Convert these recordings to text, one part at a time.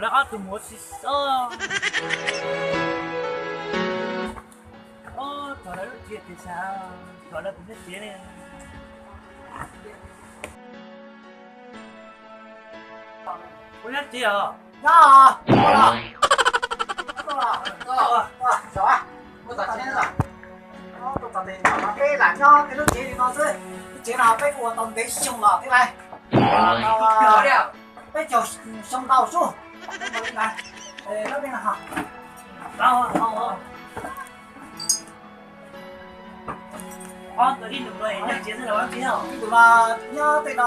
Lawv ob tug mus ua tsis txog. Ob, txog lawv lub tsev tiag sas, txog lawv tus tsev ne. Ua nyob tsev os. Nyob os. Peb lam nyob peb lub tsev li no xwb. Lub tsev no peb ua tau ntev xyoo los tib lais. Peb caug xyoo ntau xwb. Ib tug no nyob tej no,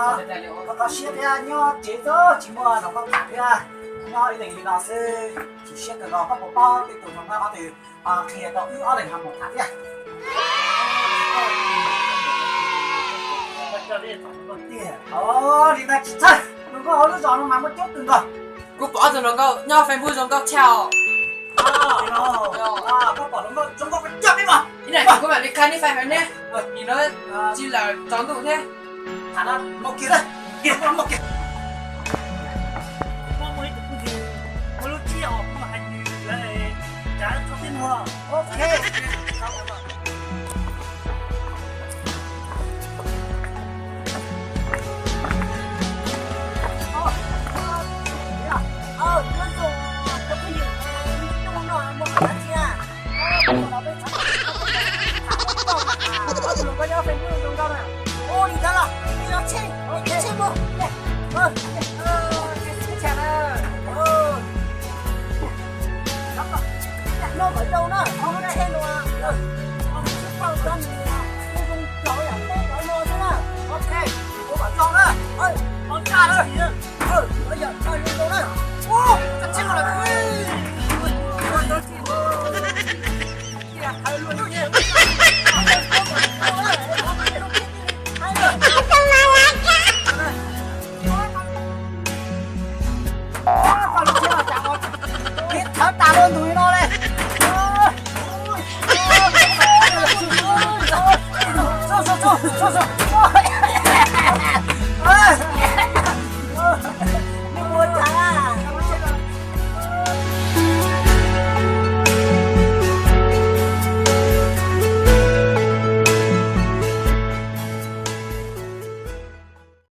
koj tau siab thiab, nyob tsev txog tsis muaj nrog koj tham thiab, nyob ib leeg li no xwb, chim siab kawg nkaus. Koj puas paub tej tus hluas nkauj ob tug qhia tau wb ob leeg ho mus tham thiab? Li ntawd tsis txhawj, hluas nkauj hauv lub zos no mas muaj coob kawg nkaus. Kuv pom ob tug hluas nkauj nyob Facebook zoo nkauj tshaj os. Koj pom hluas nkauj zoo nkauj koj coj peb mus. Ib yam kuv mam li qhia neb fais fais ne, nim no tsis lawm tsaus ntuj thiab. Tham no mus kiag, mus kiag. Muaj ib tug phooj ywg muaj lub tsiab os, kuv mam hais nws lawv tsav txog peb mus. Ok. Ua li ntawd los, peb yuav tshem, peb tshem mus. Noj kom zoo na, tshem no, tsis tau cov nws zoo cov yam teb cov no xwb na. Ok, ua kom zoo na. Ua tsa na, yam tsa zoo zoo na. Ua, tshem los.